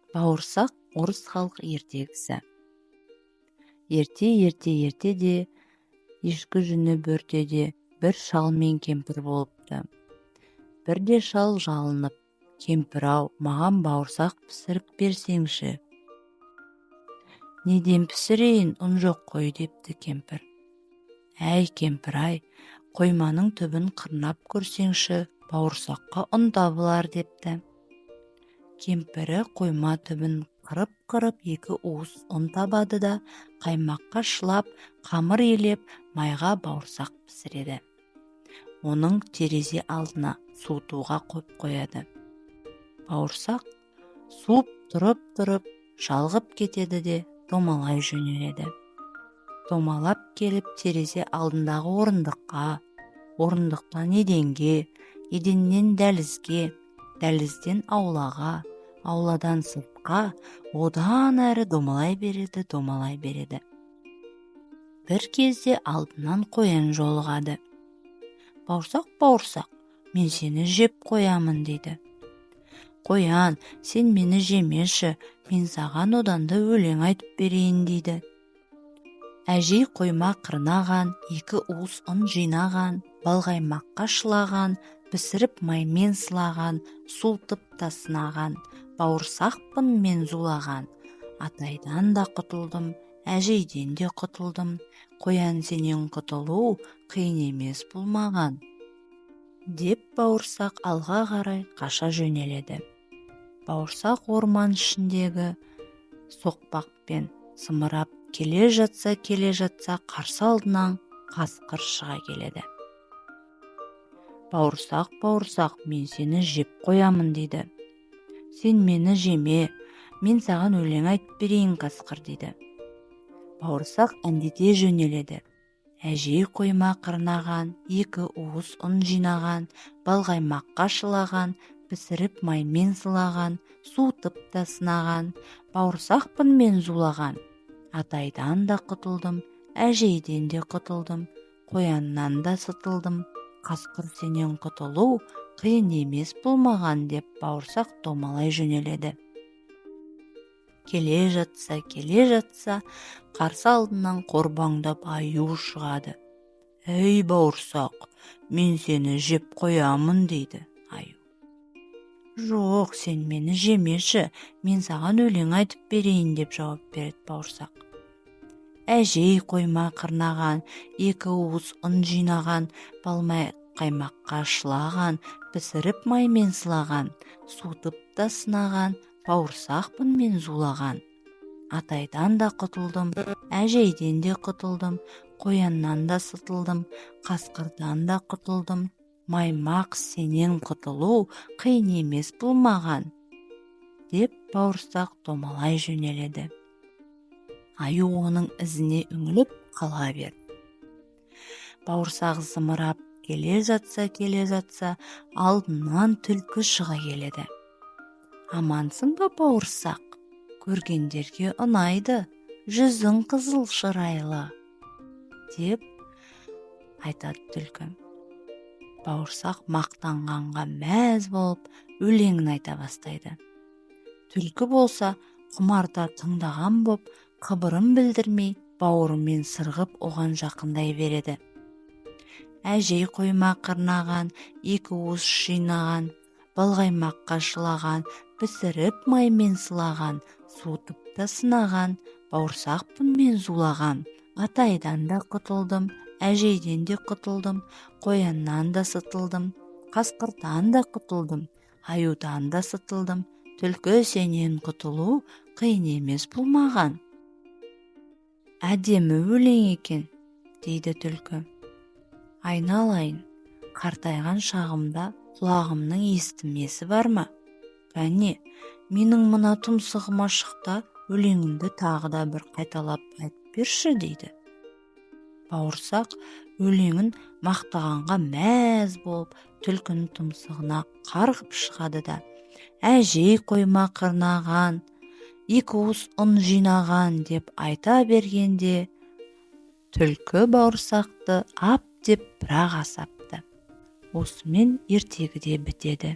Бауырсақ, орыс халық ертегісі. Ерте, ерте, ертеде, ешкі жүні бөртеде бір шал мен кемпір болыпты. Бірде шал жалынып: «Кемпір-ау, маған бауырсақ пісіріп берсеңші». «Неден пісірейін, ұн жоқ қой», – депті кемпір. «Әй, кемпір-ай, қойманың түбін қырнап көрсеңші, бауырсаққа ұн табылар», – депті. Кемпірі қойма түбін қырып-қырып, екі уыс ұн табады да, қаймаққа шылап, қамыр илеп, майға бауырсақ пісіреді. Оның терезе алдына суытуға қойып қояды. Бауырсақ суып тұрып-тұрып жалғып кетеді де, домалай жөнеледі. Домалап келіп, терезе алдындағы орындыққа, орындықтан еденге, еденнен дәлізге, дәлізден аулаға, ауладан сыртқа, одан әрі домалай береді, домалай береді. Бір кезде алдынан қоян жолығады. «Бауырсақ, бауырсақ, мен сені жеп қоямын», – дейді. «Қоян, сен мені жемеші, мен саған одан да өлең айтып берейін», – дейді. «Әжей қойма қырнаған, екі уыс ұн жинаған, балқаймаққа шылаған, пісіріп маймен сылаған, суытып та сынаған, бауырсақпын мен зулаған. Атайдан да құтылдым, әжейден де құтылдым, қоян сенен құтылу қиын емес бұл маған», – деп бауырсақ алға қарай қаша жөнеледі. Бауырсақ орман ішіндегі соқпақпен зымырап келе жатса, келе жатса, қарсы алдынан қасқыр шыға келеді. «Бауырсақ, бауырсақ, мен сені жеп қоямын», – дейді. «Сен мені жеме, мен саған өлең айтып берейін, қасқыр», – дейді. Бауырсақ әндете жөнеледі: «Әжей қойма қырнаған, екі уыс ұн жинаған, балқаймаққа шылаған, пісіріп маймен сылаған, суытып та сынаған, бауырсақпын мен зулаған. Атайдан да құтылдым, әжейден де құтылдым, қояннан да сытылдым, қасқыр сенен құтылу қиын емес бұл маған», – деп бауырсақ домалай жөнеледі. Келе жатса, келе жатса, қарсы алдынан қорбаңдап аю шығады. «Әй, бауырсақ, мен сені жеп қоямын», – дейді аю. «Жоқ, сен мені жемеші, мен саған өлең айтып берейін», – деп жауап береді бауырсақ. «Әжей қойма қырнаған, екі уыс ұн жинаған, балмай қаймаққа шылаған, пісіріп маймен сылаған, суытып та сынаған, бауырсақпын мен зулаған. Атайдан да құтылдым, әжейден де құтылдым, қояннан да сытылдым, қасқырдан да құтылдым, маймақ сенен құтылу қиын емес бұл маған», – деп бауырсақ домалай жөнеледі. Аю оның ізіне үңіліп қала берді. Бауырсақ зымырап келе жатса, келе жатса, алдынан түлкі шыға келеді. «Амансың ба, бауырсақ? Көргендерге ұнайды жүзің қызыл шырайлы», – деп айтады түлкі. Бауырсақ мақтанғанға мәз болып, өлеңін айта бастайды. Түлкі болса, құмарта тыңдаған боп, қыбырын білдірмей, бауырымен сырғып, оған жақындай береді. «Әжей қойма қырнаған, екі уыс жинаған, балқаймаққа шылаған, пісіріп маймен сылаған, суытып та сынаған, бауырсақпын мен зулаған. Атайдан да құтылдым, әжейден де құтылдым, қояннан да сытылдым, қасқырдан да құтылдым, аюдан да сытылдым, түлкі сенен құтылу қиын емес бұл маған». «Әдемі өлең екен», – дейді түлкі. «Айналайын, қартайған шағымда құлағымның естімесі бар ма? Кәне, менің мына тұмсығыма шық та, өлеңіңді тағы да бір қайталап айтып берші», – дейді. Бауырсақ өлеңін мақтағанға мәз болып, түлкінің тұмсығына қарғып шығады да: «Әжей қойма қырнаған, екі уыс ұн жинаған», – деп айта бергенде, түлкі бауырсақты ап деп бір-ақ асапты. Осымен ертегі де бітеді.